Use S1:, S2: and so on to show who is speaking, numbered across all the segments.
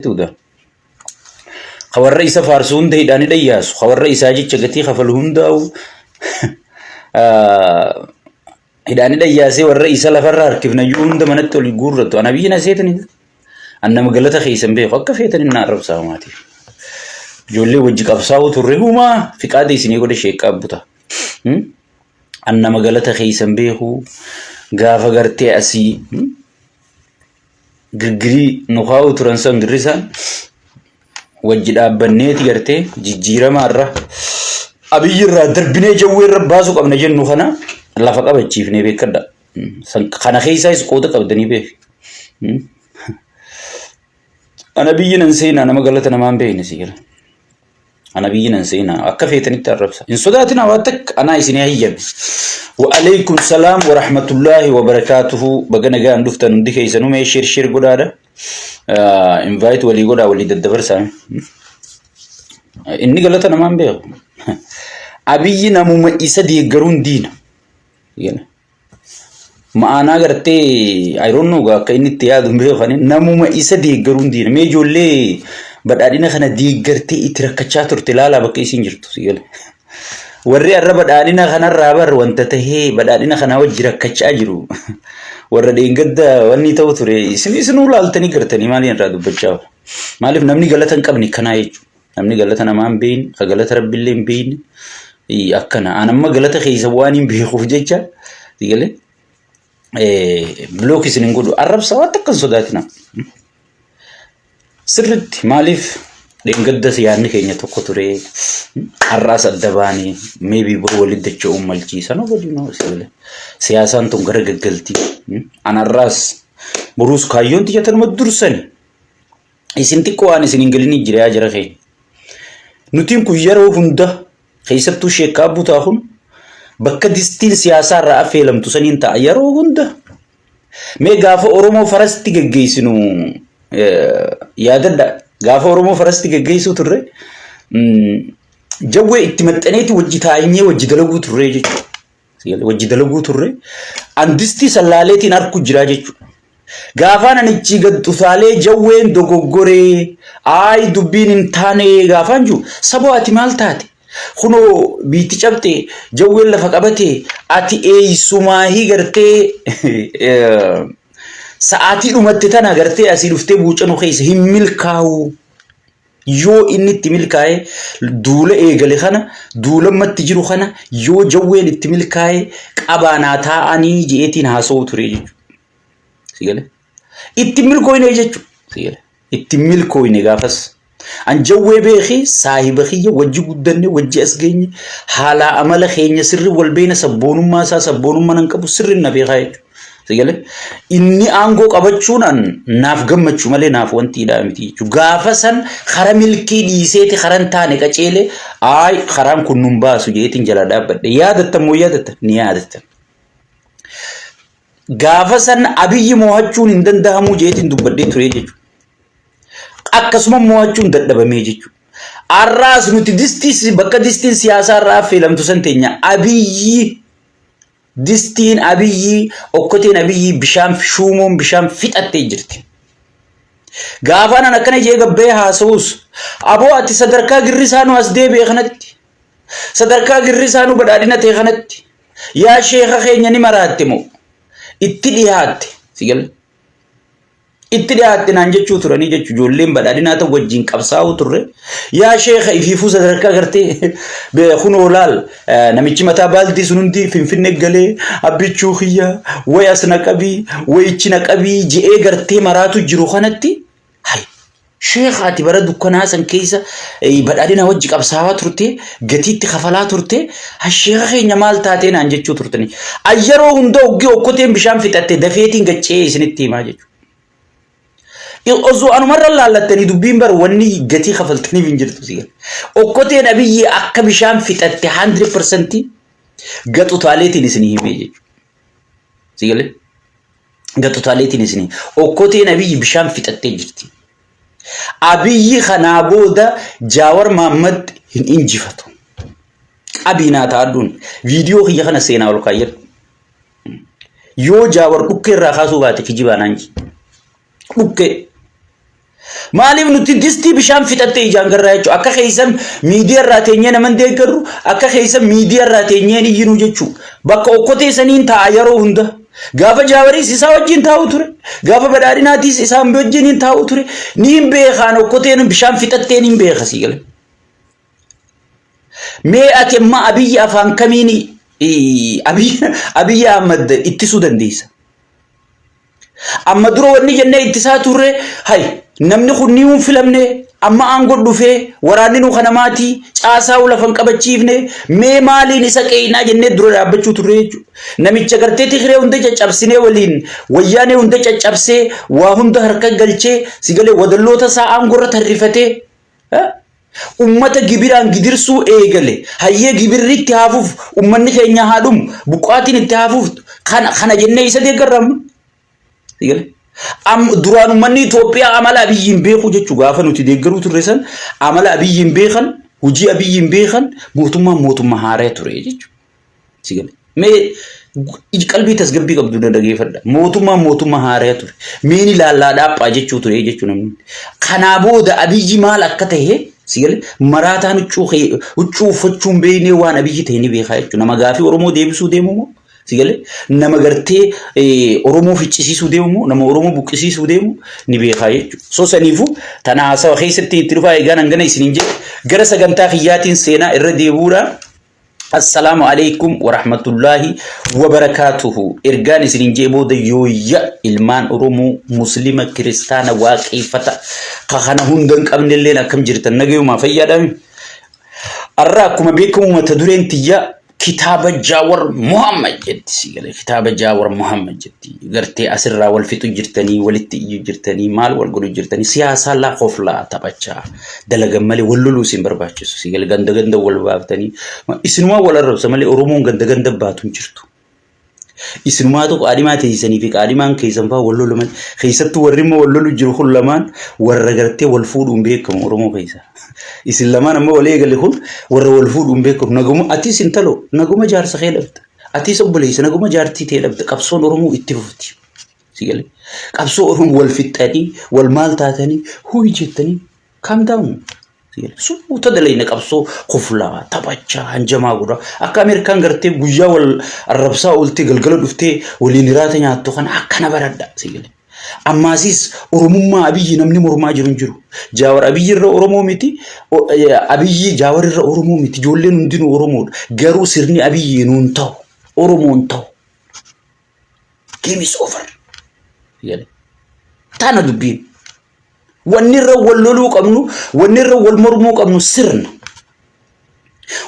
S1: Uda. Ka warra isa faarsu hunda hidhaan hidha yaasu. Ka warra isaa jecha gatii kafalu hundaa'u hidhaan hidha yaasee warra isa lafarra harkifna iyyuu hunda manatti ol guurratu. Ana biyyi na seetani. An nama galata keessan beeku akka feetan inni arrabsaa maatiif. Ijoollee wajji qabsaa'uu turre humaa fiqaada isinii godhe sheeqqaa buta. An nama galata keessan beeku gaafa gartee asii girgirii nu kaa'uu turan san girrisaan wajji dhaabbanneeti gartee jijjiirama irra Abiyyi irraa darbinee jawwee irra baasuu qabna jennu kana lafa qabachiifnee beekadha. San kana keessaayis qooda qabdanii beek. Ana biyyi nan seenaa nama galata namaan beekne si gala. Ana biyyi nan seenaa akka feetanitti arrabsa. Hin sodaatinaa waan takka anaa isinii hayyame. Wa alaikum salaam wa rahmatullaahi wa barakaatuhu. Baga nagaan dhuftan hundi keessanuu mee shir shir godhaadha. Invite walii godhaa walii daddabarsaa. Inni galata namaan beeku. Abiyyi namuma isa deeggaruun diina. Ma'aanaa gartee I don't know akka inni itti yaadu hin beeku ani namuma isa deeggaruun diina. Mee ijoollee badhaadhina kana deeggartee itti rakkachaa turte ilaalaa bakka isiin jirtu si gale. Warri har'a badhaadhina kanarraa bar wanta tahee badhaadhina kanaa wajji rakkachaa jiru. Warra dheengadda wanni ta'u ture isin isinuu laaltanii gartanii maaliin irraa dubbachaa oolu. Maaliif namni galata hin qabne kanaa jechuudha. Namni galata namaa hin beekne, ka galata rabbillee hin beekne akkana. An amma galata keessa waan hin beekuuf jecha galee block isin hin godhu. Arrabsa waan takka hin sodaatina. Sirriitti maaliif dheengaddas yaadni keenya tokko ture har'aas adda baane maybe boru walitti dacha'uun malchiisa nobody knows. Siyaasaan tun gara gaggalti. An har'aas boruus kaayyoon tiyya tanuma dursani. Isin xiqqoo waan isin hin galini jira yaa jara keenya. Nutiin kun yeroo hunda keessattuu sheekkaa butaa kun bakka distiin siyaasaa irraa affeelamtu saniin ta'a yeroo hunda. Mee gaafa Oromoo farasti geggeessinu yaadadha. Gaafa Oromoo farasti geggeessuu turre jawwee itti maxxaneeti wajji taa'inee wajji dalaguu turre jechuudha. Wajji dalaguu turre. An distii sallaaleetiin harku jiraa jechuudha. Gaafaan ani ichi gad utaalee jawween dogoggoree ayi dubbiin hin taane gaafaan jiru saboo ati maal taate? Kunoo biitti cabxe jawween lafa qabate ati eeysumaahii gartee sa'aatii dhumatte tana gartee asii dhuftee buucanuu keessa hin milkaa'u. Yoo inni itti milkaa'e duula eegale kana duula ammatti jiru kana yoo jawween itti milkaa'e qabaanaa taa'anii je'eetiin haasa'uu ture jechuudha. Si galee? Itti milkooyne jechuudha. Si galee? Itti milkooyne gaafas. An jawwee beeki saahiba kiyya wajji guddanne wajji as geenye haalaa amala keenya sirri wal beena sabboonummaa isaa sabboonummaa nan qabu sirri na beekaa jechuudha. Si galee? Inni aangoo qabachuun an naaf gammachuu malee naaf wanti hidhaa miti jechuudha. Gaafa san kara milkii dhiiseeti kara hin taane qaceele aay karaan kun nun baasu jeetiin jala dhaabbadhe. Yaadattan moo yaadattan? Ni yaadattan. Gaafa san Abiyyi moo'achuun hin danda'amuu jeetiin dubbadhee ture jechuudha. Akkasuma moo'achuun dadhabamee jechuudha. Har'aas nuti distii bakka distiin siyaasaa irraa affeelamtu san teenya Abiyyi Distiin Abiyyii, okkoteen Abiyyii bishaan shuumoon bishaan fixattee jirti. Gaafaan an akkana jee gabbee haasa'us aboo ati sadarkaa girrisaa nu as deebi'e kanatti sadarkaa girrisaa nu badhaadhina ta'e kanatti yaa sheeka keenya ni maraatte moo itti dhiyaatte si gala. Itti dhiyaatte naan jechuu turanii jechuu ijoolleen badhaadhinaa ta'u wajjin qabsaa'uu turre. Yaa sheeka ifiifuu sadarkaa gartee kunoo laal namichi mataa baaldii sun hundi finfinnee galee abbichuu kiyya way as na qabii way ichi na qabii je'ee gartee maraatu jiru kanatti hay sheeka ati bara dukkanaa san keessa badhaadhina wajji qabsaawaa turte gatiitti kafalaa turte sheeka keenya maal taatee naan jechuu turtanii. Yeroo hunda oggee okkoteen bishaan fixatte dafeetiin gaccee isinitti himaa jechuudha. Osoo anumarra laallattanii dubbiin bar wanni gatii kafaltaniif hin jirtu si gala. Okkoteen Abiyyi akka bishaan fixatte 100% gaxutaaleetiin isinii himee jechuudha. Si galee? Gaxutaaleetiin isinii. Okkoteen Abiyyi bishaan fixattee jirti. Abiyyi kanaa booda Jaawar Mahaammad hin injifatu. Qabii naa taa'adhuun viidiyoo kiyya kana seenaa ol kaayyadhu. Yoo Jaawar dhukkee irraa kaasuu baate kijibaa naan jedhi. Dhukkee. Maaliif nuti distii bishaan fixattee ijaan garraa jechuudha. Akka keessan miidiyaa irraa teenyee nama hin deeggarru, akka keessan miidiyaa irraa teenyee hin iyyinu jechuudha. Bakka okkotee saniin taa'a yeroo hunda. Gaafa Jaawariis isaa wajjin taa'u ture. Gaafa badhaadhinaatiis isaan wajjin hin taa'u ture. Ni hin beekaan okkoteen bishaan fixatteen hin beeka sii gale. Mee ati amma Abiyyi afaan kamiin Abiyyi Ahmad ittisuu dandeessa? Amma dura wanni jennee ittisaa turre hay namni kun ni hin filamne amma aangoo dhufee waraanni nu kana maatii caasaa lafa hin qabachiifne mee maaliin isa qeeynaa jennee dura dhaabbachuu turre jechuudha. Namicha gartee Tigree hunda caccabsinee waliin wayyaanee hunda caccabsee waa hunda harka galchee si galee wadalloota isaa aangoo irra tarrifatee ummata gibiraan gidirsuu eegale. Hayyee gibirri itti haafuuf ummanni keenya haa dhumu buqqaatiin itti haafuuf kana kana jennee isa deeggarra amma. Eegale. Duraan ummanni Itoophiyaa amala Abiyyiin beeku jechuu gaafa nuti deeggaruu turre san amala Abiyyiin beekan hojii Abiyyiin beekan mootummaan mootummaa haaraa ture jechuudha. Si gale. Mee qalbii tasgabbii qabdu na dhageeffadha. Mootummaan mootummaa haaraa ture. Mee ni laallaa dhaaphaa jechuu ture jechuu namni. Kanaa booda Abiyyi maal akka ta'e si gale maraataan huccuu huccuu uffachuu hin beeknee waan Abiyyi ta'e ni beekaa jechuudha. Nama gaafii Oromoo deebisuu deemu moo si gale nama gartee Oromoo ficcisiisuu deemu moo nama Oromoo buqqisiisuu deemu ni beekaa jechuudha. So saniifuu tana haasawa keessatti itti dhufaa eegaan hangana isiniin jedhe gara sagantaa kiyyaatiin seenaa irra deebi'uudhaan Assalaamu alaikum warahmatullaahi wabarakaatuhu. Ergaan isinin jee booda yooyya ilmaan Oromoo Muslima Kiristaana waaqeeffata ka kana hunda hin qabnelleen akkam jirtan nagayumaa fayyaadhaami. Arra akkuma beekamu mata dureen tiyya kitaaba Jaawar Muhammad jetti si galee kitaaba Jaawar Muhammad jetti gartee asirraa wal fixu jirtanii walitti iyyu jirtanii maal wal godhu jirtanii siyaasaa laa koflaa taphachaa dalagan malee wal loluu isin barbaachisu. Si gala ganda ganda wal baaftanii isinumaa wal arrabsa malee Oromoon ganda ganda baatu hin jirtu. Isinumaatu qaadhimaa teessanii fi qaadhimaan keessan fa'aa wal lolu malee keessattuu warri immoo wal lolu jiru kun lamaan warra gartee wal fuudhuun beekamu Oromoo keessa. Isin lamaan amma wal eegale kun warra wal fuudhuun beekamu. Naguma atis intalo naguma jaarsa kee dhabda. Atis obboleessa naguma jaartii tee dhabda. Qabsoon Oromoo itti fufti. Si galee qabsoo Oromoo wal fixxanii wal maal taatanii huyi jettanii calm down. Si galee suuta dalayna qabsoo koflaa taphachaa hanjamaa godha. Akka Ameerikaan gartee guyyaa wal arrabsaa ooltee galgala dhuftee waliin hiraata nyaattu kana akkana baradha. Si galee. Ammaasiis Oromummaa Abiyyi namni mormaa jiru hin jiru. Jaawar Abiyyi irra Oromoo miti. Abiyyi Jaawar irra Oromoo miti. Ijoolleen hundinuu Oromoodha. Garuu sirni Abiyyi nuun ta'u. Oromoon ta'u. Game is over. Jedhe. Tana dubbiin. Wanni irra wal loluu qabnu, wanni irra wal mormuu qabnu sirna.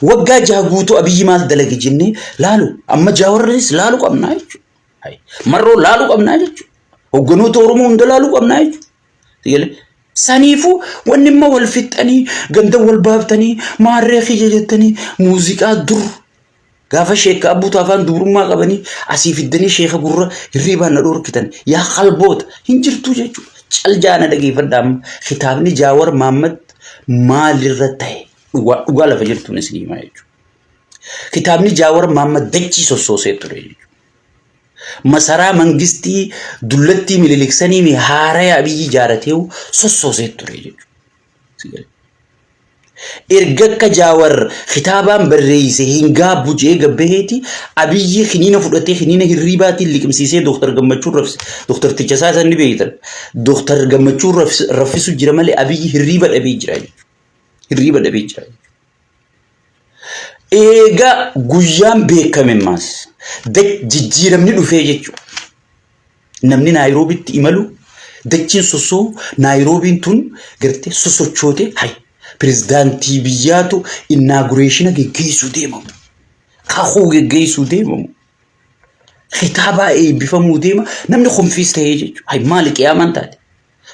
S1: Waggaa jaha guutuu Abiyyi maal dalage jennee laalu. Amma Jaawarris laalu qabnaa jechuudha. Marroo laalu qabnaa jechuudha. Hogganoota Oromoo hunda laaluu qabnaa jechuudha. Saniifuu wanni immoo wal fixxanii ganda wal baaftanii maarree kiyya jettanii muuziqaa dur Gaafa sheekka abbuu taafaan dubrummaa qabanii asii fiddanii sheeka gurra hirriibaan na dhorkitan yaa qalboota hin jirtuu jechuudha. Cal jaana dhageeffadha amma kitaabni Jaawar Maammad maalirra ta'e dhugaa dhugaa lafa jirtuun isin himaa jechuudha. Kitaabni Jaawar Maammad dachii sossoosee ture jechuudha. Masaraa mangistii dullattii mililiksanii haaraya Abiyyi ijaarateewu sossoosee ture jechuudha. Erga akka Jaawar kitaabaan barreeyse hin gaabbu je'ee gabbaheeti Abiyyi kiniina fudhatee kiniina hirriibaatiin liqimsiisee Dooktar Gammachuun rafise. Dooktarticha isaa san ni beektan. Dooktar Gammachuun raffisu jira malee Abiyyi hirriiba dhabee jira jechuudha. Hirriiba dhabee jira jechuudha. Eega guyyaan beekame maas jijjiiramni dhufee jechuudha. Namni Naayiroobitti imalu dachiin sossoohu Naayiroobiin tun gartee sosochoote hay pirezidaantii biyyaatu inaagureeshina geggeessuu deemamu. Kakuu geggeessuu deemamu. Kitaabaa eebbifamuu deema namni konfiis ta'ee jechuudha. Hay maali qiyaamaan taate?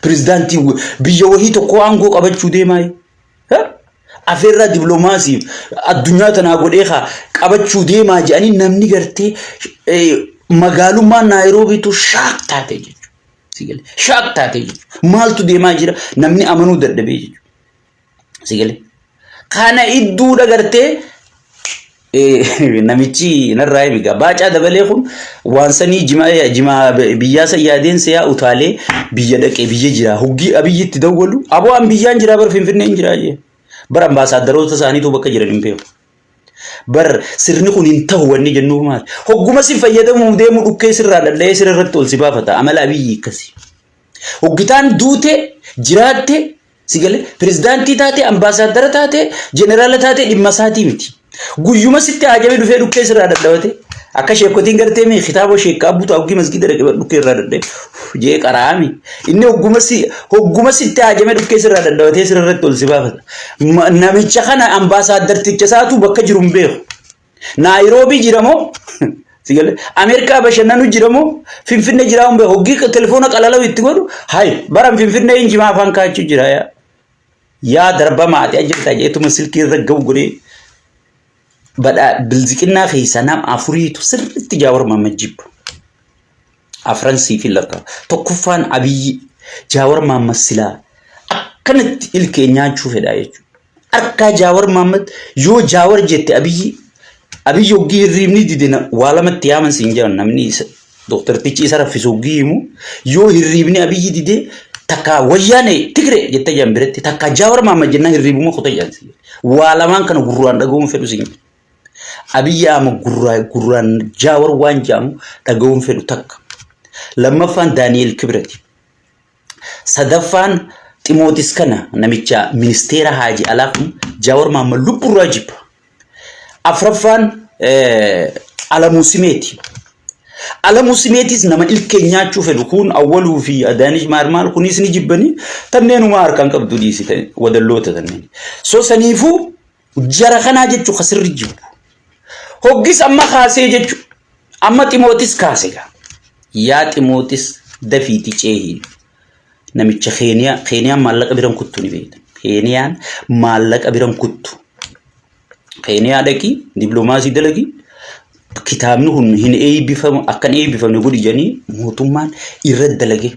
S1: Pirezidaantii biyya wahii tokko aangoo qabachuu deemaa. Afeerraa dippiloomaasiif addunyaa tanaa godhee kaa qabachuu deemaa jedhanii namni gartee magaalummaan Naayiroobiitu shock taate jechuudha. Shock taate jechuudha. Maaltu deemaa jira namni amanuu dadhabee jechuudha. Sigalee. Kana idduudha gartee Namichi narraa himi gaa. Baacaa Dabalee kun waan sanii jimaa jimaa biyyaa san yaadeen se'aa utaalee biyya dhaqee biyya jira. Hoggii Abiyyitti dawwalu aboo an biyyaan jira bar Finfinnee hin jiraa jee. Bar ambaasaaddaroota isaaniitu bakka jiran hin beeku. Bar sirni kun hin ta'u wanni jennuuf maali? Hogguma si fayyadamuuf deemu dhukkee sirraa dhadha'ee sirra irratti ol si baafata. Amala Abiyyi akkasi. Hoggitaan duute jiraatte Si galee pirezidaantii taate, ambaasaaddara taate, jeneraala taate dhimma isaatii miti. Guyyuma sitti haajamee dhufee dhukkee sirraa dhadhawate. Akka sheekotiin gartee mee kitaaba sheekkaa butaa hoggii masgiida dhaqee dhukkee irraa dhadhee jee qaraami. Inni hogguma si hogguma sitti haajamee dhukkee sirraa dhadhawatee sirra irratti ol si baafata. Namicha kana ambaasaaddarticha isaatu bakka jiru hin beeku. Naayiroobii jira moo? Si galee Ameerikaa bashannanu jira moo? Finfinne jira hin beeku. Hoggii telefoona qalalaw itti godhu hayi baran Finfinnee hin jimaa afaan kaachuu jira yaa. Yaa darbamaa ati ajjirtaa jeetuma silkii irra ga'u godhee badhaa bilziqinnaa keessaa nama afuriitu sirriitti Jaawar Mahammad jibba. Afran siif hin lakkaa. Tokkoffaan Abiyyi Jaawar Mahammad silaa akkanatti ilkee nyaachuu fedhaa jechuudha. Harkaa Jaawar Mahammad yoo Jaawar jette Abiyyi Abiyyi hoggii hirriibni dide waa lamatti yaaman siin jedhan namni isa dooktartichi isa raffisu hoggii himu yoo hirriibni Abiyyi dide takka wayyaane Tigre jette jedhan biratti takka Jaawar Mahammad jennaan hirriibuma kuta jedhan siin jedhan. Waa lamaan kana gurraan dhaga'uun fedhu siin jedhan. Abiyyi Ahmad gurraa gurraan Jaawar waan jedhamu dhaga'uun fedhu takka. Lammaffaan Daani'eel Kibrati. Sadaffaan Ximootis kana namicha ministeera haaji alaa kun Jaawar Mahammad lubburraa jibba. Afraffaan Alamuu Simeeti. Alamuu Simeetis nama ilkee nyaachuu fedhu kun Awwaluu fi Adaanich maal maal kunis ni jibbanii tanneenumaa harkaan qabdu dhiisite wadalloota tanneen. So saniifuu jara kanaa jechuu ka sirri jibbu. Hoggis amma kaasee jechu amma Ximootis kaase gaa. Yaa Ximootis dafiiti ceehi. Namicha Keeniyaa Keeniyaan maallaqa biran kuttu ni beektan. Keeniyaan maallaqa biran kuttu. Keeniyaa dhaqi dippiloomaasii dalagi kitaabni kun hin eebbifamu akka hin eebbifamne godhi jedhanii mootummaan irra dalage.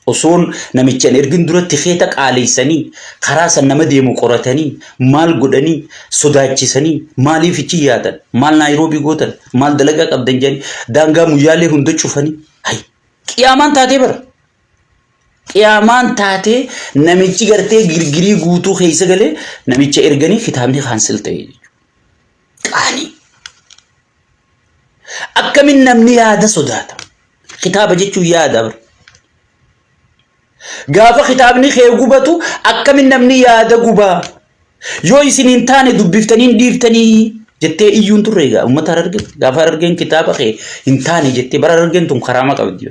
S1: Osoon namicha hin ergin dura tikeeta qaaleessanii karaa san nama deemu qoratanii maal godhanii sodaachisanii maaliif ichi yaatan maal Naayiroobii gootan maal dalagaa qabdan jedhanii daangaa muyyaalee hunda cufanii hay qiyaamaan taatee bara. Qiyaamaan taatee namichi gartee girgirii guutuu keessa galee namicha erganii kitaabni kaansil ta'e jechuudha. Qaanii. Akkamin namni yaada sodaata? Kitaaba jechuun yaada bara. Gaafa kitaabni kee gubatu akkamin namni yaada gubaa? Yoo isin hin taane dubbiftanii hin dhiiftanii jettee iyyuun turre egaa uummata Harargee gaafa Harargeen kitaaba kee hin taane jettee bara Harargeen tun karaama qabdi.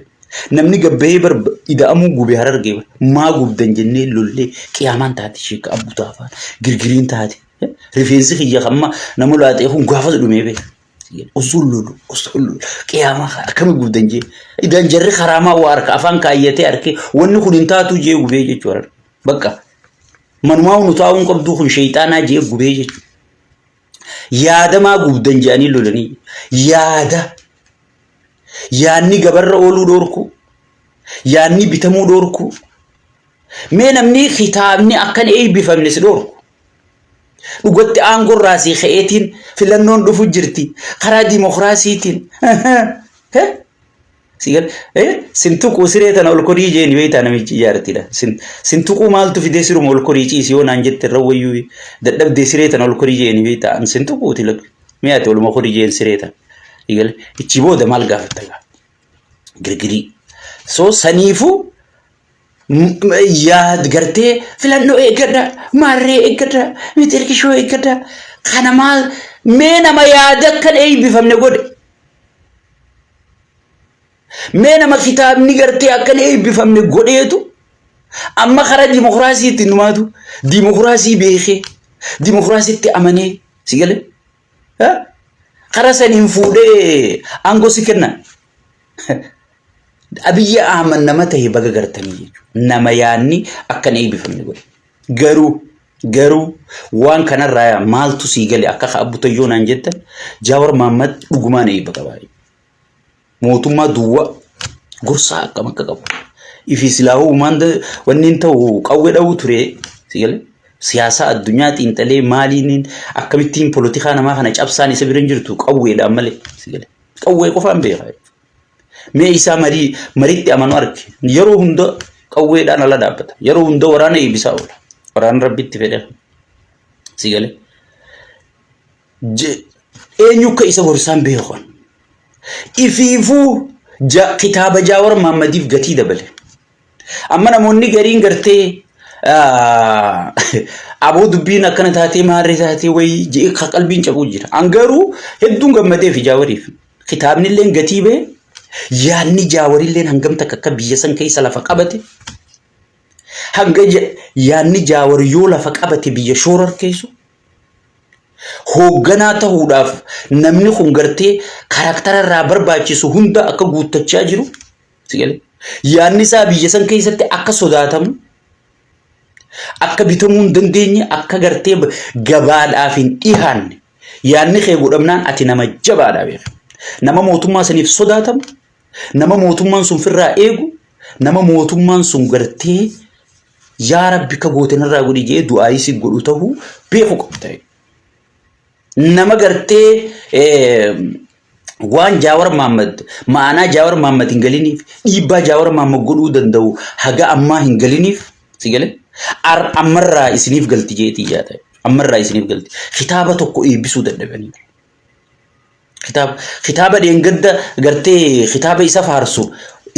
S1: Namni gabbahee bar ida'amuu gube Harargee bar maa gubdan jennee lollee qiyaamaan taate sheekka abbuu taafaan girgiriin taate. Rifeensi kiyya kamma nama laaxee kun gaafas dhumee beeka. Osoo lolu osoo lolu qiyaamaa akkami gubdan jee. Idaan jarri karaamaa waa harka afaan kaayyatee harkee wanni kun hin taatu jee gubee jechuudha. Bakka manumaa nu taa'uun qabduu kun sheeyxaanaa jee gubee jechuudha. Yaadamaa gubdan jedhanii lolanii yaada yaadni gabarra ooluu dhoorku yaadni bitamuu dhoorku mee namni kitaabni akkan eebbifamne si dhoorku Dhugatti aangoo irraa sii ka'eetiin filannoon dhufu jirti. Karaa dimokiraasiitiin. Sin tuquu siree tana ol korii jeeni beektaa namichi ijaartidha. Sin tuquu maaltu fidee siruma ol korii ciisi yoo naan jette irra wayyuu dadhabdee siree tana ol korii jeeni beektaa. Sin tuquuti lakki. Mee ati oluma korii jeen siree tana. Ichi booda maal gaafatta gaa? Girgirii. So saniifuu yaad gartee filannoo eeggadha maarree eeggadha mixirkishoo eeggadha kana maal mee nama yaada akkan eebbifamne godhe mee nama kitaabni gartee akkan eebbifamne godheetu amma karaa dimokiraasiitti numaatu dimokiraasii beekee dimokiraasiitti amanee si galee karaa saniin fuudhee aangoo si kenna. Abiyyi Ahmad nama tahe baga gartanii jechuudha. Nama yaadni akka hin eebbifamne godhe. Garuu garuu waan kanarraa maaltu sii gale akka Abbu Tayyoo naan jettan Jaawar Mahaammad dhugumaan eebba qaba. Mootummaa duwwaa gorsaa akkam akka qabu. Ifi silaahuu uumaan wanni hin ta'u qawwee dha'uu ture si gale. Siyaasaa addunyaa xiinxalee maaliin akkamittiin polotikaa namaa kana cabsaan isa bira hin jirtu qawweedhaan malee. Qawwee qofaan beeka. Mee isaa marii maritti amanu arge. Yeroo hunda qawweedhaan ala dhaabbata. Yeroo hunda waraana eebbisaa oola. Waraana rabbitti fedhe. Si galee. Eenyu akka isa gorsaan beeku. Ifiifuu kitaaba Jaawar Maammadiif gatii dabale. Amma namoonni gariin gartee aboo dubbiin akkana taatee maarree taatee wayii jedhee ka qalbiin cabuu jira. An garuu hedduun gammadeef Jaawariif. Kitaabni illee gatii ba'e yaadni Jaawarillee hangam takka akka biyya san keessa lafa qabate hanga yaadni Jaawar yoo lafa qabate biyya shoora keessu hoogganaa ta'uudhaaf namni kun gartee karaktara irraa barbaachisu hunda akka guuttachaa jiru si galee yaadni isaa biyya san keessatti akka sodaatamu akka bitamuu hin dandeenye akka gartee gabaadhaaf hin dhihaanne yaadni kee godhamnaan ati nama jabaadha beeka. Nama mootummaa saniif sodaatamu, nama mootummaan sun firraa eegu, nama mootummaan sun gartee yaa rabbi ka goote narraa godhi jedhee du'aayii si godhu ta'uu beeku qabda. Nama gartee waan Jaawar Mahaammad ma'anaa Jaawar Mahaammad hin galiniif dhiibbaa Jaawar Mahaammad godhuu danda'u haga ammaa hin galiniif si galee ammarraa isiniif galti jeetii yaada. Ammarraa isiniif galti. Kitaaba tokko eebbisuu dadhabanii. Kitaaba kitaaba dheengadda gartee kitaaba isa faarsu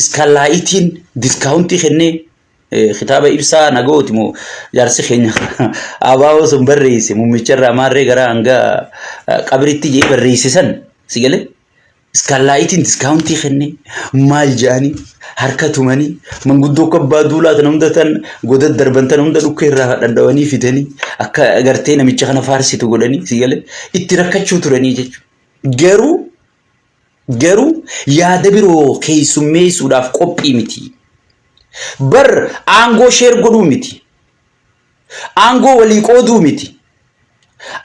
S1: iskaalaayitiin diskaawuntii kennee kitaaba ibsaa nagaooti moo jaarsi keenya abaa'oo sun barreesse muummicha irraa maarree gara hanga qabritti jee barreesse san si galee iskaalaayitiin diskaawuntii kennee maal jedhanii harka tumanii manguddoo akka abbaa duulaa tan hunda tan goda darban tan hunda dhukkee irraa dhandhawanii fidanii akka gartee namicha kana faarsitu godhanii si galee itti rakkachuu turanii jechuudha. Garuu Garuu yaada biroo keessummeessuudhaaf qophii miti. Bar aangoo sheer godhuu miti. Aangoo walii qooduu miti.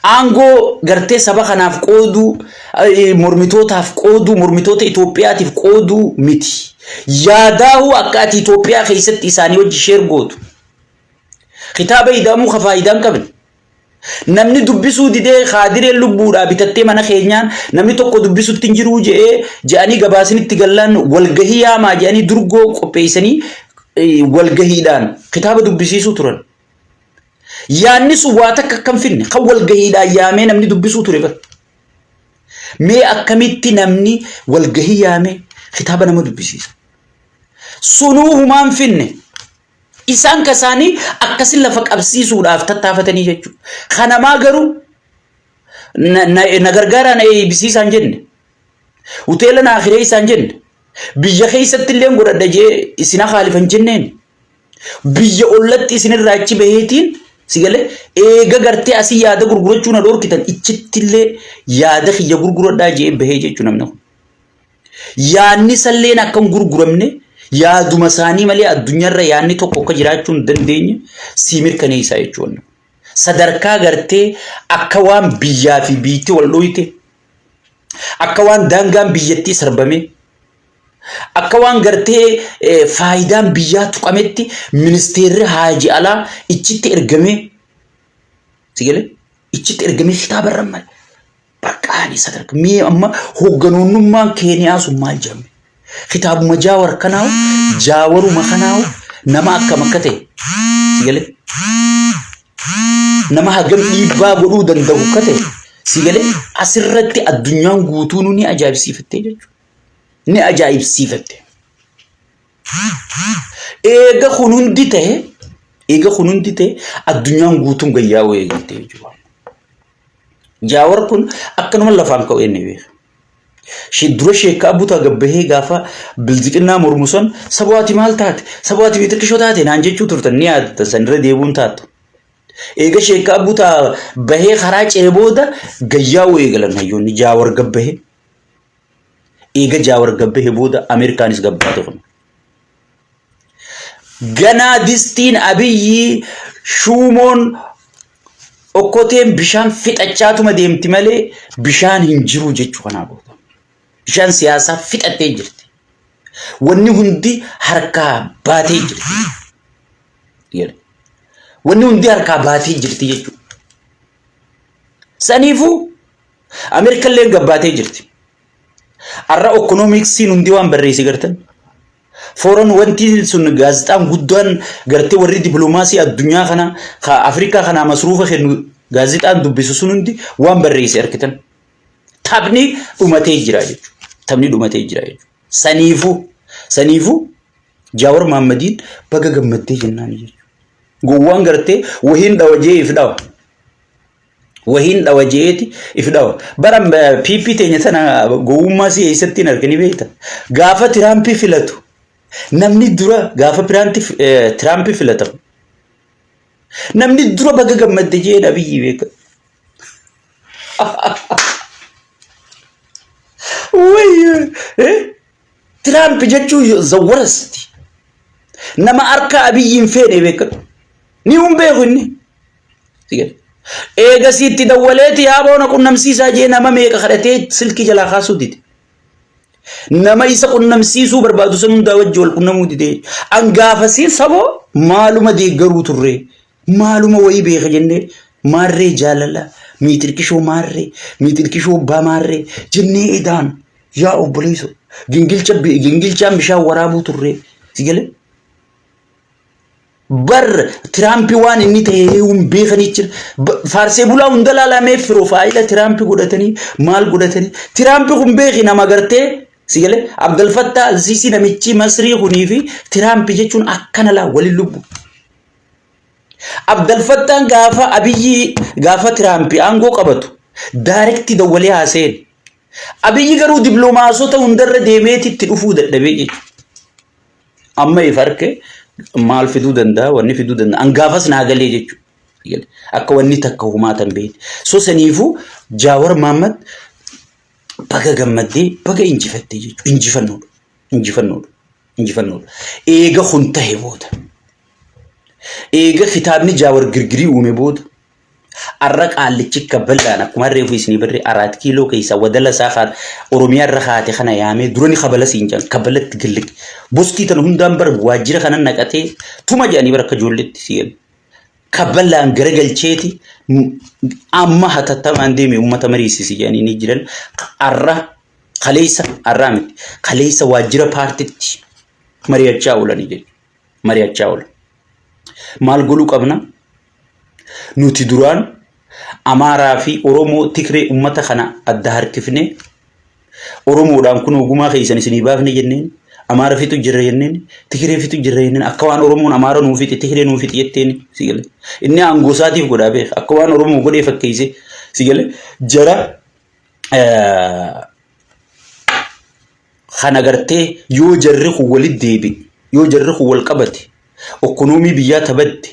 S1: Aangoo gartee saba kanaaf qooduu, mormitootaaf qooduu, mormitoota Itoophiyaatiif qooduu miti. Yaadaahuu akka ati Itoophiyaa keessatti isaanii wajji sheer gootu. Kitaaba ida'amuu ka faayidaa hin qabne. Namni dubbisuu didee kaadireen lubbuudhaa bitattee mana keenyaan namni tokko dubbisutti hin jiruu je'ee je'anii gabaasinitti gallaan walgahii yaamaa je'anii durgoo qopheessanii walgahiidhaan kitaaba dubbisiisuu turan. Yaanni sun waa takka akka hin finne kan walgahiidhaan yaamee namni dubbisuu ture bara. Mee akkamitti namni walgahii yaamee kitaaba nama dubbisiisa? Sunuu humaan finne. Isaan ka isaanii akkasin lafa qabsiisuudhaaf tattaafatanii jechuudha. Kanamaa garuu na gargaaraa na eebbisiisaa hin jenne. Hoteela naa kireessaa hin jenne. Biyya keessatti illee godhadha jee isin haalif hin jenneen. Biyya ollatti isinirraa achi baheetiin si galee eega gartee asii yaada gurgurachuu na dhorkitan ichitti illee yaada kiyya gurguradhaa jee bahee jechuudha namni kun. Yaanni salleen akka hin gurguramne yaaduma isaanii malee addunyaarra yaanni tokko akka jiraachuu hin dandeenye sii mirkaneessaa jechuudha. Sadarkaa gartee akka waan biyyaa fi biitti wal dhooyte, akka waan daangaan biyyattii sarbame, akka waan gartee faayidaan biyyaa tuqametti ministeerri haaji alaa ichitti ergamee si galee ichitti ergamee kitaaba irra male. Baqqaanii sadarkaa mee amma hoogganoonnummaan Keeniyaa sun maal jedhame? Kitaabuma Jaawar kanaawu Jaawaruma kanaawu nama akkam akka ta'e si galee nama hagam dhiibbaa godhuu danda'u akka ta'e si galee asirratti addunyaan guutuun ni ajaa'ibsiifattee jechuudha. Ni ajaa'ibsiifatte. Eega kun hundi ta'e eega kun hundi ta'e addunyaan guutuun gayyaa'uu eegalte jechuudha. Jaawar kun akkanuma lafaan ka'u inni beeka. Dura sheekkaa butaa gabbahee gaafa bilziqinnaa mormu san sabaati maal taate sabaati xiqqishoo taate naan jechuu turtan ni yaadatta san irra deebuun taatu. Eega sheekkaa butaa bahee karaa ce'e booda gayyaa'uu eegalan hayyoonni jaawar gabbahee. Eega jaawar gabbahee booda Ameerikaanis gabbaate kun. Ganaa distiin Abiyyi shuumoon okkoteen bishaan fixachaatuma deemti malee bishaan hin jiru jechuu kanaa booda. Bishaan siyaasaa fixattee jirti. Wanni hundi harkaa baatee jirti. Wanni hundi harkaa baatee jirti jechuudha. Saniifuu Ameerikallee gabbaatee jirti. Har'a okkonoomiksiin hundi waan barreesse gartan. Foreign wanti sun gaazexaan guddaan gartee warri dippiloomaasii addunyaa kana ka Afrikaa kanaa masruufa kennu gaazexaan dubbisu sun hundi waan barreesse argitan. Taphni dhumatee jira jechuudha. Taphni dhumatee jira jechuudha. Saniifuu saniifuu Jaawar Mahaammadiin baga gammaddee jennaan jechuudha. Gowwaan gartee wahiin dhawa jee if dhawa. Wahiin dhawa jeeti if dhawa. Bara PP teenya tana gowwummaa si eessatti hin argini beekta. Gaafa Tiraampii filatu namni dura gaafa Tiraampii filatamu namni dura baga gammadde jeen Abiyyi beeka. Wayyo Tiraamp jechuun the worst. Nama harka Abiyyi hin feene beekadhu. Ni hin beeku inni. Eegasii itti dawwaleeti yaa boona qunnamsiisaa jee nama meeqa kadhatee silkii jalaa kaasuu dide. Nama isa qunnamsiisuu barbaadu san hundaa wajji wal qunnamuu dide. An gaafasii saboo maaluma deeggaruu turre. Maaluma wayii beeka jennee maarree jaalala miixirqishoo maarree miixirqishoo abbaa maarree jennee edaan yaa obboleesso gingilcha gingilchaan bishaan waraabuu turre si galee. Bar Tiraampi waan inni ta'e hin beekanii jira. Faarsee bulaa hunda laalamee piroofaayila Tiraampi godhatanii maal godhatanii. Tiraampi kun beeki nama gartee si galee Abdalfattaa Alsiisii namichi Masrii kunii fi Tiraampi jechuun akkana laa waliin lubbu. Abdalfattaan gaafa Abiyyi gaafa Tiraampi aangoo qabatu daarektii dawwalee haasa'een. Abiyyi garuu dippiloomaasota hundarra deemeeti itti dhufuu dadhabee jechuudha. Amma if arke maal fiduu danda'a wanni fiduu danda'a an gaafas naa galee jechuudha. Akka wanni takka humaatan beekte. So saniifuu Jaawar Mahaammad baga gammaddee baga injifattee jechuudha. Injifannoodha. Injifannoodha. Injifannoodha. Eega kun tahe booda. Eega kitaabni Jaawar girgirii uume booda. Arra qaallichi akka bal'aan akkuma reefu isinii barree araat kiiloo keessaa wadala isaa kaan Oromiyaa irra kaate kana yaamee dura ni kabala siin jedhan kabalatti gilliqe. Boskii tana hundaan bara waajjira kana naqatee tuma jedhanii bara akka ijoolleetti si galu. Kabalaan garagalcheeti amma hatattamaan deeme uummata mariisisi jedhanii ni jiran. Arra kaleessa arraa miti kaleessa waajjira paartitti mari'achaa oolanii jechuudha. Mari'achaa oolan. Maal godhuu qabna? Nuti duraan Amaaraa fi Oromoo Tigree uummata kana adda harkifnee Oromoodhaan kun ogumaa keessan isinii baafne jenneen Amaara fixu jirra jenneen Tigree fixu jirra jenneen akka waan Oromoon Amaara nuu fixe Tigree nuu fixe jetteen si gale. Inni aangoo isaatiif godhaa beeka akka waan Oromoo godhee fakkeessee si gale jara kana gartee yoo jarri kun walitti deebi'e yoo jarri kun wal qabate okkonoomii biyyaa tabatte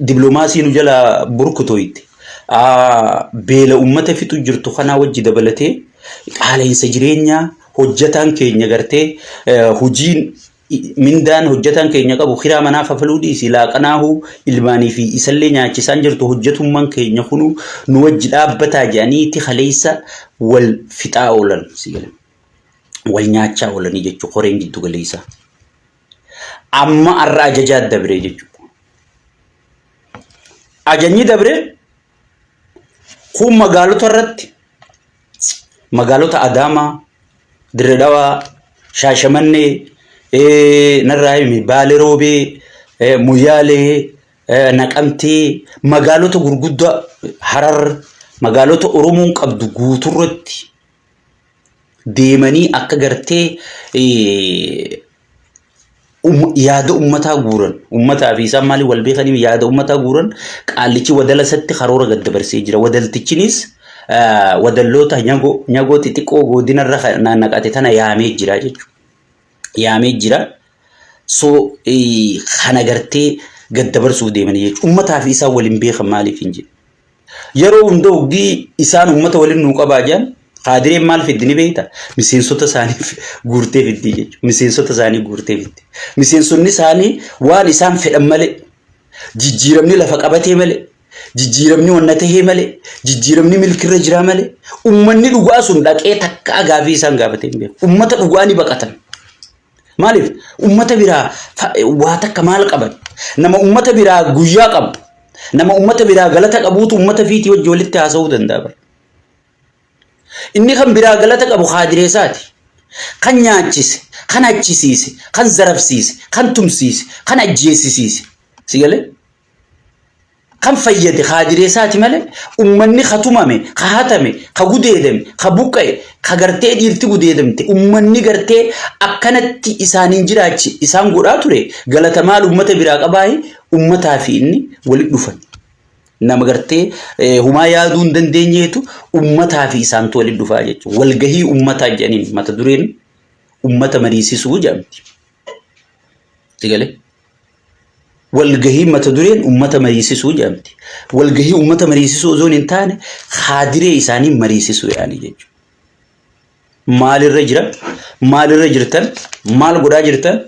S1: dippiloomaasii nu jala burkutoyte beela ummata fixu jirtu kanaa wajji dabalatee qaala'insa jireenyaa hojjataan keenya gartee hojiin mindaan hojjataan keenya qabu kiraa manaa kafaluu dhiisi laaqanaahuu ilmaanii fi isallee nyaachisaan jirtu hojjatummaan keenya kunuu nu wajji dhaabbataa jedhaniiti kaleessa wal fixaa oolan si gale. Wal nyaachaa oolanii jechuudha koreen giddu galeessaa. Amma har'a ajajaa dabree jechuudha. Ajajni dabree kun magaalota irratti magaalota Adaamaa, Dirre Dhawaa, Shaashamannee, narraa himi Baale Roobee, Moyyaalee, Naqamtee, magaalota gurguddaa Harar, magaalota Oromoon qabdu guuturratti deemanii akka gartee yaada ummataa guuran ummataa fi isaan maaliif wal beekaniif yaada ummataa guuran qaallichi wadala isatti karoora gad dabarsee jira wadaltichinis wadalloota nyagoo nyagoo xixiqqoo godina irra naqate tana yaamee jira jechuudha yaamee jira so kana gartee gad dabarsuuf deemanii jechuudha ummataa fi isaan waliin beekan maaliif hin jedhu Yeroo hunda hoggii isaan uummata waliin nuu qabaa jedhan kaadireen maal fiddi ni beekta? Miseensota isaanii guurtee fiddi jechuudha. Miseensota isaanii guurtee fiddi. Miseensonni isaanii waan isaan fedhan malee jijjiiramni lafa qabatee malee jijjiiramni wanna tahee malee jijjiiramni milkirra jiraa malee uummanni dhugaa sun dhaqee takkaa gaafii isaan gaafatee hin beeku. Uummata dhugaa ni baqatan. Maaliif? Uummata biraa waa takka maal qaban? Nama ummata biraa guyyaa qabu, nama ummata biraa galata qabuutu ummata fiitii wajji walitti haasa'uu danda'a bara. Inni kan biraa galata qabu kaadireesaati. Kan nyaachise, kan achisiise, kan zarafsiise, kan tumsiise, kan ajjeesisiise. Si galee? Kan fayyade kaadireesaati malee ummanni ka tumame, ka hatame, ka gudeedame, ka buqqa'e, ka gartee dhiirti gudeedamte, ummanni gartee akkanatti isaaniin jiraachi isaan godhaa ture galata maal ummata biraa qabaayi ummataa fi inni walitti dhufan. Nama gartee humaa yaaduu hin dandeenyeetu ummataa fi isaantu walitti dhufaa jechuudha. Walgahii ummataa jedhaniin mata dureen ummata mariisisuu jedhamti. Si galee? Walgahii mata dureen ummata mariisisuu jedhamti. Walgahii ummata mariisisuu osoo hin taane kaadiree isaanii mariisisuu yaani jechuudha. Maalirra jira? Maalirra jirtan? Maal godhaa jirtan?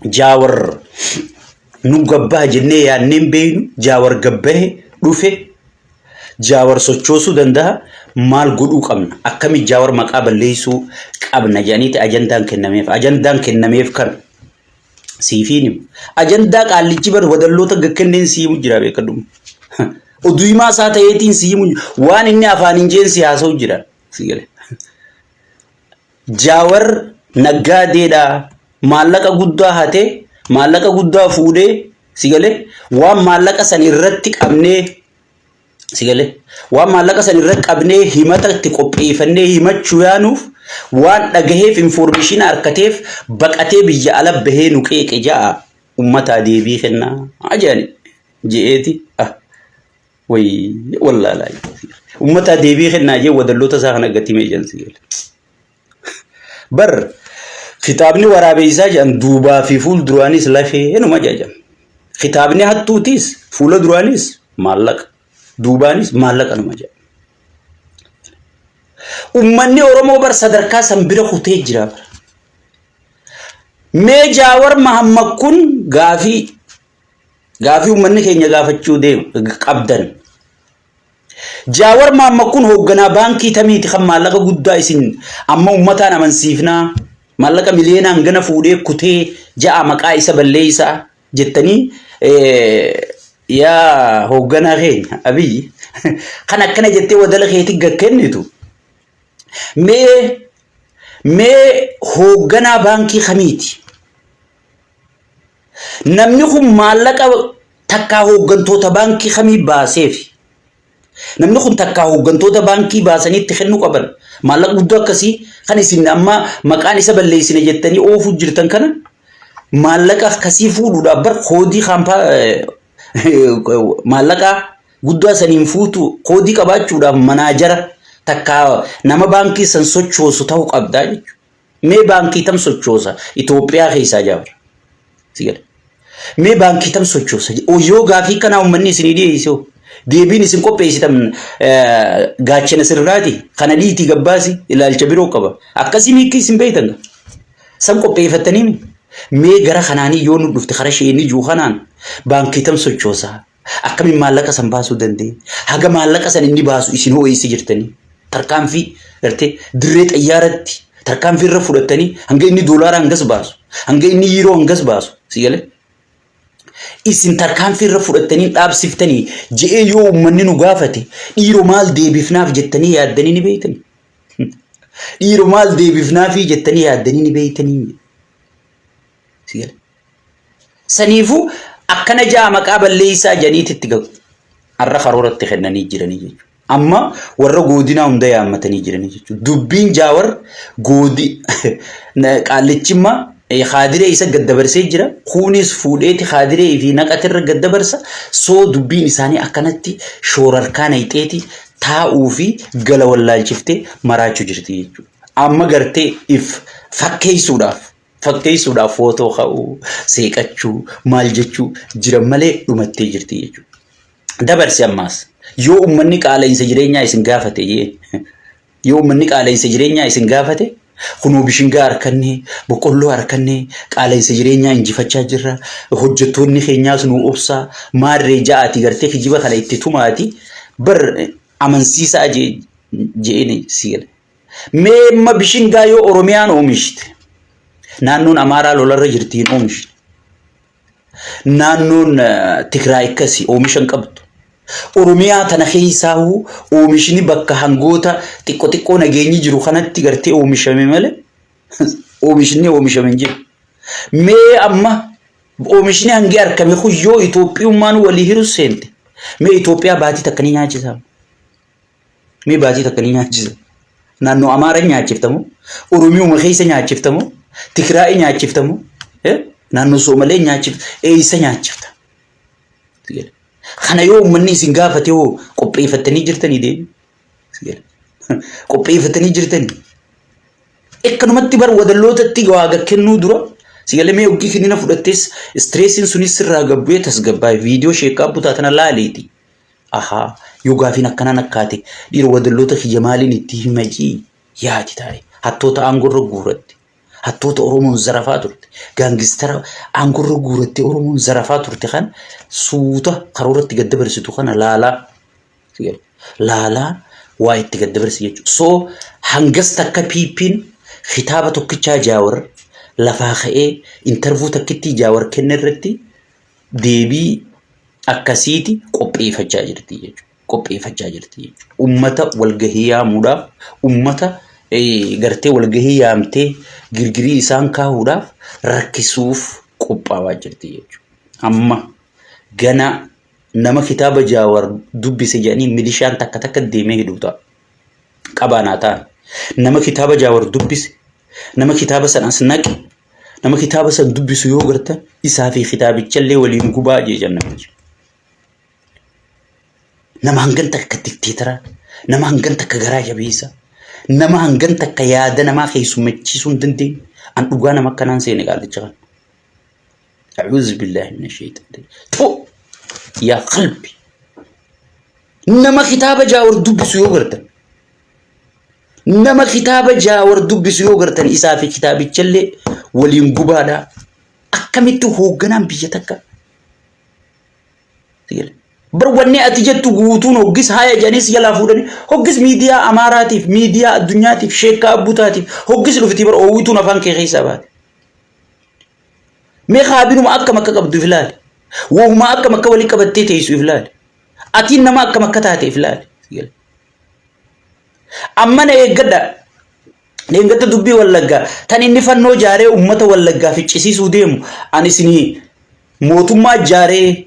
S1: Jaawar nu gabbaa jennee yaadnee hin beeknu. Jaawar gabbahe dhufe Jaawar sochoosuu danda'a. Maal godhuu qabna? Akkami Jaawar maqaa balleessuu qabna jedhaniiti ajandaan kennameef. Ajandaan kennameef kan siifiin himu. Ajandaa qaallichi bar wadalloota gakkenneen sii himu jira beekadhu. Oduu himaa isaa ta'eetiin sii himu waan inni afaan hin jeen si haasa'u jira. Si gale. Jaawar naggaadeedha. Maallaqa guddaa hatee maallaqa guddaa fuudhee si galee waan maallaqa san irratti qabnee si galee waan maallaqa san irratti qabnee himata itti qopheeffannee himachuu yaanuuf waan dhagaheef infoormeeshinii harkateef baqatee biyya ala bahee nu qeeqe ja'a ummataa deebii kennaa jedhani je'eeti ah wayii wallaalaa ummataa deebii kennaa jee wadalloota isaa kana gatii meejan si galee. Bar kitaabni waraabeessaa jedhan duubaa fi fuul duraanis lafee numa jedhan. Kitaabni hattuutiis fuula duraanis maallaqa duubaanis maallaqa numa jedhan. Uummanni Oromoo bar sadarkaa san bira kutee jira bara. Mee Jaawar Mahammad kun gaafii gaafii uummanni keenya gaafachuu deemu qabdan. Jaawar Mahammad kun hoogganaa baankii tamiiti kan maallaqa guddaa isin amma uummataan amansiifnaa maallaqa miliyoonaan gana fuudhee kutee ja'a maqaa isa balleessaa jettanii yaa hoogganaa keenya Abiyyi kan akkana jettee wadala keetti gad kennitu mee mee hoogganaa baankii kamiiti? Namni kun maallaqa takkaa hooggantoota baankii kamii baaseefi? Namni kun takkaa hooggantoota baankii baasanii itti kennuu qaban. Maallaqa guddaa akkasii kan isin amma maqaan isa balleessine jettanii oofuu jirtan kana maallaqa akkasii fuudhuudhaaf bar koodii kaampaa maallaqa guddaa saniin fuutu koodii qabaachuudhaaf manaajara takkaa nama baankii san sochoosu ta'uu qabdaa jechuudha. Mee baankii tam sochoosa Itoophiyaa keessaa jaawar. Si gala. Mee baankii tam sochoosa. Yoo gaafii kanaa uummanni isinii dhiyeesse hoo? Deebiin isin qopheessitan gaachana sirraati. Kana dhiitii gabbaasi ilaalcha biroo qaba. Akkasii miikki isin beektan. San qopheeffattanii mi? Mee gara kanaanii yoo nu dhufte kara isheen ijuu kanaan baankii tam sochoosa. Akkamiin maallaqa san baasuu danda'e? Haga maallaqa san inni baasu isin hoo eessa jirtanii? Tarkaanfii gartee dirree xayyaaratti tarkaanfii irra fudhattanii hanga inni doolaara hangas baasu, hanga inni yiiroo hangas baasu si galee? Isin tarkaanfii irra fudhattanii dhaabsiftanii je'ee yoo uummanni nu gaafate dhiiroo maal deebifnaaf jettanii yaaddanii ni beektanii? Dhiiroo maal deebifnaafii jettanii yaaddanii ni beektanii? Si galee? Saniifuu akkana ja'a maqaa balleessaa jedhaniiti itti gahu. Har'a karooratti kennanii jiranii jechuudha. Amma warra goodinaa hunda yaammatanii jiranii jechuudha. Dubbiin jaawar goodi qaallichimma kaadiree isa gad dabarsee jira. Kuunis fuudheeti kaadiree fi naqatirra gad dabarsa. Soo dubbiin isaanii akkanatti shoorarkaa nayxeeti taa'uu fi gala wallaalchiftee maraachuu jirti jechuudha. Amma gartee if fakkeessuudhaaf fakkeessuudhaaf footoo ka'uu, seeqachuu, maal jechuu jiran malee dhumattee jirti jechuudha. Dabarsi ammaas yoo uummanni qaala'insa jireenyaa isin gaafate jee yoo uummanni qaala'insa jireenyaa isin gaafate kunoo bishingaa harkannee boqqolloo harkannee qaala'insa jireenyaa injifachaa jirra hojjettoonni keenyaas nu obsaa maarree ja'aati gartee kijiba kana itti tumaati bar amansiisaa je'een si gala. Mee amma bishingaa yoo Oromiyaan oomishte, Naannoon Amaaraa lolarra jirti hin oomishne. Naannoon Tigraay akkasi oomisha hin qabdu. Oromiyaa tana keessaahuu oomishni bakka hangoota xiqqo xiqqoo nageenyi jiru kanatti gartee oomishame malee oomishni oomishame hin jiru. Mee amma oomishni hangi argame kun yoo Itoophiyummaan walii hiru seente mee Itoophiyaa baatii takka ni nyaachisa. Mee baatii takka ni nyaachisa. Naannoo Amaara nyaachiftamu, Oromiyuma keessa nyaachiftamu, Tigraay nyaachiftamu, naannoo Soomalee nyaachifta, eessa nyaachifta? Kana yoo uummanni isin gaafate hoo qopheeffattanii jirtanii deebi? Qopheeffatanii jirtanii? Akkanumatti bar wadallootatti waa kennuu dura sigalee mee hoggii kennina fudhattees stressiin sunis sirraa gabbu'ee tasgabbaa'e viidiyoo sheekaa butaa tana laaleeti. Ahaa yoo gaafiin akkanaan akkaate dhiira wadalloota kiyya maaliin itti himajii yaadi taa'e hattoota aangorra guuratti. Hattoota Oromoon zarafaa turte. Gaangistara aangorra guurattee Oromoon zarafaa turte kan suuta karooratti gad dabarsitu kana laalaa. Laalaa waa itti gad dabarsi jechuudha. So hangas takka PP'n kitaaba tokkichaa Jaawar lafaa ka'ee interview takkittii Jaawar kenne irratti deebii akkasiiti qopheeffachaa jirti jechuudha. Qopheeffachaa jirti jechuudha. Ummata walgahii yaamuudhaaf, ummata gartee walgahii yaamtee girgirii isaan kaahuudhaaf rakkisuuf qophaawaa jirti jechuudha. Amma gana nama kitaaba Jaawar dubbise jedhanii milishaan takka takka deemee hidhuu ta'a. Qabaanaa ta'an. Nama kitaaba Jaawar dubbise, nama kitaaba san as naqe, nama kitaaba san dubbisu yoo gartan isaa fi kitaabichallee waliin gubaa jedhan namichi. Nama hangan takka dikteetara, nama hangan takka garaa jabeessa, nama hangan takka yaada namaa keessummachiisuu hin dandeenye. An dhugaa nama akkanaan seene qaallicha kana. A'uuzu billaahi mina sheexaan. Tu yaa qalbi. Nama kitaaba Jaawar dubbisu yoo gartan nama kitaaba Jaawar dubbisu yoo gartan isaa fi kitaabichallee waliin gubaadha. Akkamitti hoogganaan biyya takka Bar wanni ati jettu guutuun hoggis haya jedhanii si jalaa fuudhanii hoggis miidiyaa Amaaraatiif miidiyaa addunyaatiif sheekkaa abbutaatiif hoggis dhufti bar oowwituun afaan kee keessaa baate. Mee kaabinuma akkam akka qabdu if ilaali. Wahuma akkam akka walii qabattee teessu if ilaali. Atiin nama akkam akka taate if ilaali. Amma na eeggadha. Eeggadha dubbii Wallaggaa. Tan inni fannoo jaaree uummata Wallaggaa ficcisiisuu deemu ani isinii mootummaa jaaree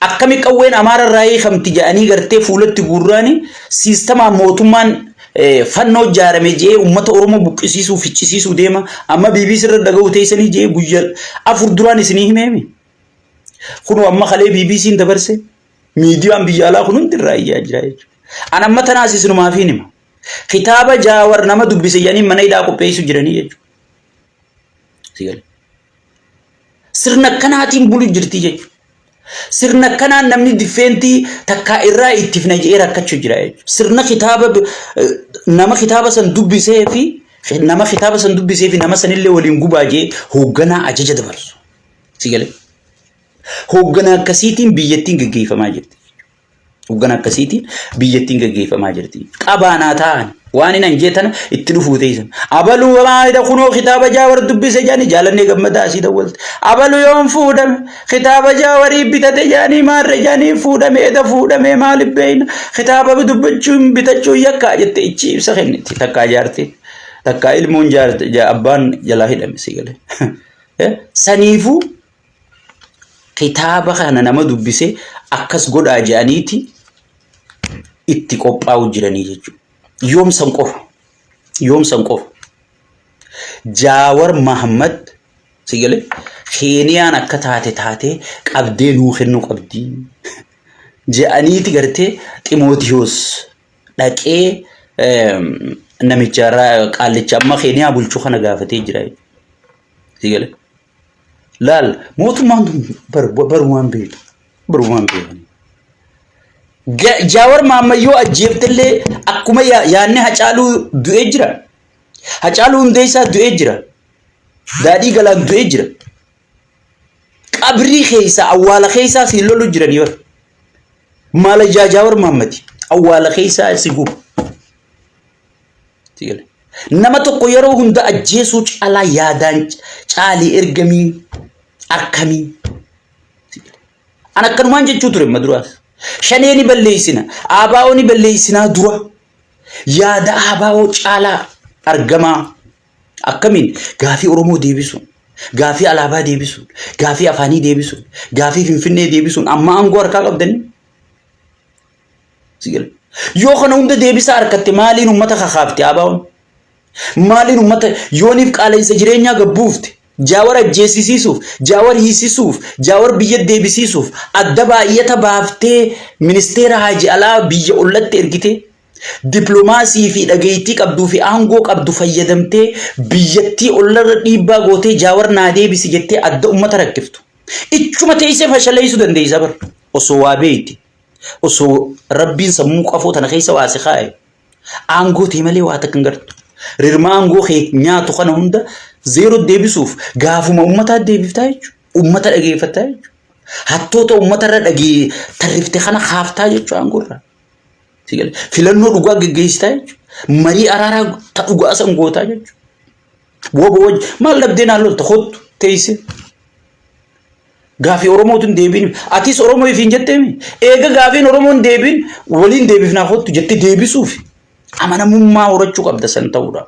S1: akkami qawween Amaara irraa hiikamti jedhanii gartee fuulatti guurraani siistamaan mootummaan fannoo jaarame jedhee uummata Oromoo buqqisiisuu ficcisiisuu deema. Amma BBC irra dhaga'uu teessanii jedhee guyyaa 4 duraan isinii himeemi. Kunoo amma kalee BBC'n dabarse miidiyaan biyya alaa kun hundi irraa iyyaa jira jechuudha. An amma tanaas isinumaaf hin hima. Kitaaba Jaawar nama dubbise jedhanii mana hidhaa qopheessu jiranii jechuudha. Si gale. Sirna akkanaatiin bulu jirti jechuudha. Sirna akkanaan namni diffeentii takkaa irraa ittifna jedhee rakkachuu jira jechuudha. Sirna kitaaba nama kitaaba san dubbisee fi nama kitaaba san dubbisee fi nama sanillee waliin gubaa jedhee hoogganaa ajaja dabarsu. Si galee? Hoogganaa akkasiitiin biyyattiin geggeeffamaa jirti. Hoogganaa akkasiitiin biyyattiin geggeeffamaa jirti. Qabaanaa ta'an waan hin anjee tana itti dhufuu teessan. Abaluu maalidha kunoo kitaaba Jaawar dubbise jedhanii jaalannee gammadaa asii dawwalte. Abaluu yoom fuudhame kitaaba Jaawarii bitate jedhanii maarre jedhanii fuudhame eda fuudhame maaliif beeyna kitaaba dubbachuun bitachuun yakkaa jette ichi ibsa kenniti takkaa jaarti takkaa ilmoon jaarte abbaan jalaa hidhame si galee. Saniifuu kitaaba kana nama dubbise akkas godhaa jedhaniiti itti qophaa'u jiranii jechuudha. Yoom san qofa. Yoom san qofa. Jaawar Mahammad si galee Keeniyaan akka taate taatee qabdee nuu kennuu qabdi. Jedhaniiti gartee Ximootiyoos dhaqee namicha qaallicha amma Keeniyaa bulchu kana gaafatee jira. Si galee. Laal mootummaan tun barumaan beektu. Barumaan beekan. Jaawar Maammayyoo ajjeeftellee akkuma yaadni Hacaaluu du'ee jira. Hacaaluu Hundeessaa du'ee jira. Daadhii Galaan du'ee jira. Qabrii keessaa awwaala keessaa siin lolu jiranii bara. Maala Jaawar Maammati awwaala keessaa si guba. Nama tokko yeroo hunda ajjeesuu caalaa yaadaan caalii ergamii akkamii. An akkanumaan jechuu ture amma duraas. Shanee ni balleessina, ABO ni balleessinaa dura. Yaada ABO caalaa argamaa. Akkamiin gaafii Oromoo deebisuun, gaafii alaabaa deebisuun, gaafii afaanii deebisuun, gaafii Finfinnee deebisuun amma aangoo harkaa qabdanii. Yoo kana hunda deebisaa harkatte maaliin uummata kakaafte ABO'n? Maaliin uummata yooniif qaala'insa jireenyaa gabbuufte? Jaawar ajjeesisiisuuf, jaawar hiisisuuf, jaawar biyya deebisiisuuf adda baay'ata baaftee ministeera haaji alaa biyya ollatti ergitee Diplomaasii fi dhageettii qabduu fi aangoo qabdu fayyadamtee biyyattii ollarra dhiibbaa gootee Jaawar naa deebisi jettee adda ummata rakkiftu. Ichuma teessee fashaleessuu dandeessa bar. Osoo waa beekte. Osoo rabbiin sammuu qafoo tana keessa waa si kaa'e. Aangoo tee malee waa takka hin gartu. Rirma aangoo kee nyaatu kana hunda zeeroo deebisuuf gaafuma ummataa deebiftaa jechuudha. Ummata dhageeffattaa jechuudha. Hattoota ummatarra dhagee tarrifte kana kaaftaa jechuudha aangoo irraa. Si galee? Filannoo dhugaa geggeessitaa jechuudha. Marii araaraa ta dhugaa san gootaa jechuudha. Wobo wajji maal dhabdee naan lolta kottu teessee. Gaafii Oromootu hin deebiin. Atis Oromoo ifiin jetteemi. Eega gaafiin Oromoo hin deebiin waliin deebifnaa kottu jettee deebisuuf amanamummaa horachuu qabda san ta'uudha.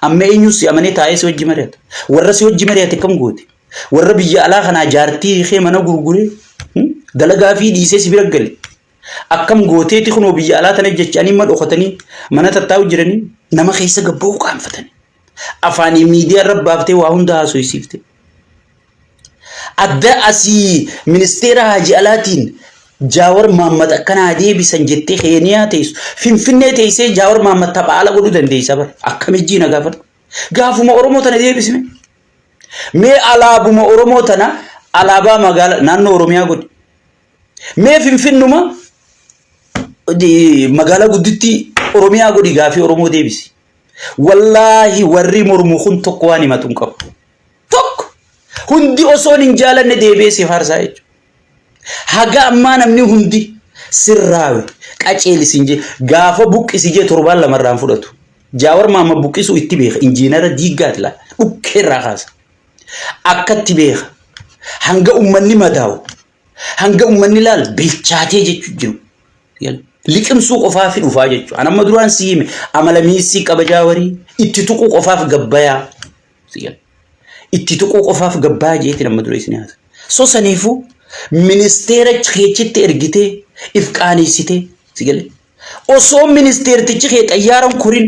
S1: Amma eenyus si amanee taa'ee si wajji mari'ata. Warra si wajji mari'ate kam gooti? Warra biyya alaa kanaa jaartii hiikee mana gurguree dalagaa fi dhiisee si bira gale. Akkam gooteeti kunoo biyya alaa tana jechanii ma dhokatanii mana tattaa'u jiranii nama keessa gabba'uu qaanfatanii. Afaanii miidiyaa irra baaftee waa hunda haasofsiifte. Adda asii ministeera haaji alaatiin Jaawar Maammad akkanaa deebisan jettee Keeniyaa teessu. Finfinnee teessee Jaawar Maammad tapha ala godhuu dandeessa bara. Akkamijjii na gaafadhu. Gaafuma Oromoo tana deebisne. Mee alaabuma Oromoo tana alaabaa magaalaa naannoo Oromiyaa godhi. Mee Finfinnuma magaalaa guddittii Oromiyaa godhi gaafii Oromoo deebisi. Wallaahi warri mormu kun tokko waan himatu hin qabu. Tokko hundi osoon hin jaalanne deebi'ee si faarsaa jechuudha. Haga ammaa namni hundi sirraawe qaceeli siin jee gaafa buqqisi jee torbaan lamarraan fudhatu. Jaawar maama buqqisuu itti beeka injiinara diiggaati laa dhukkee irraa kaasa. Akkatti beeka. Hanga ummanni madaawu hanga ummanni laal bilchaatee jechuu jiru. Liqimsuu qofaaf dhufaa jechuudha. An amma duraan si hime amala miissii qaba jaawarii itti tuquu qofaaf gabbayaa. Itti tuquu qofaaf gabbayaa jeetiin amma dura isin haasa. So saniifuu ministeera keechitti ergitee if qaaneessitee si galee. Osoo ministeertichi kee xayyaaran korin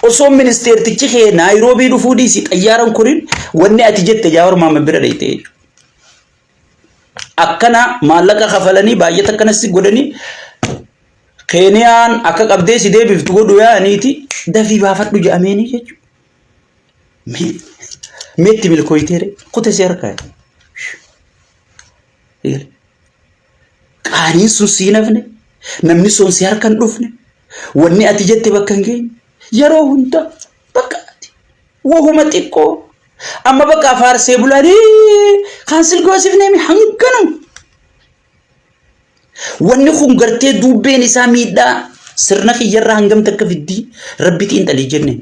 S1: Osoo ministeertichi kee Naayiroobii dhufuu dhiisi xayyaaran kunin wanni ati jette Jaawar Mahammad bira dhayxee jechuudha. Akkana maallaqa kafalanii baay'ata akkanas si godhanii Keeniyaan akka qabdee si deebiftu godhu yaa'aniiti dafii baafadhu jedhameenii jechuudha. Meetti milkooyteere kute si harkaa. Qaaniin sun sii nafne, namni sun si harka hin dhufne, wanni ati jette bakka hin geenye. Yeroo hunda bakka ati wahuma xiqqoo amma bakka faarsee bulanii cancel goosifneemi hanganum. Wanni kun gartee duubbeen isaa miidhaa sirna kiyyarraa hangam takka fiddii rabbi xiinxalii jenneen.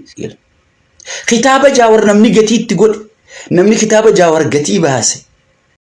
S1: Kitaaba jaawar namni gatii itti godhe namni kitaaba jaawar gatii baase.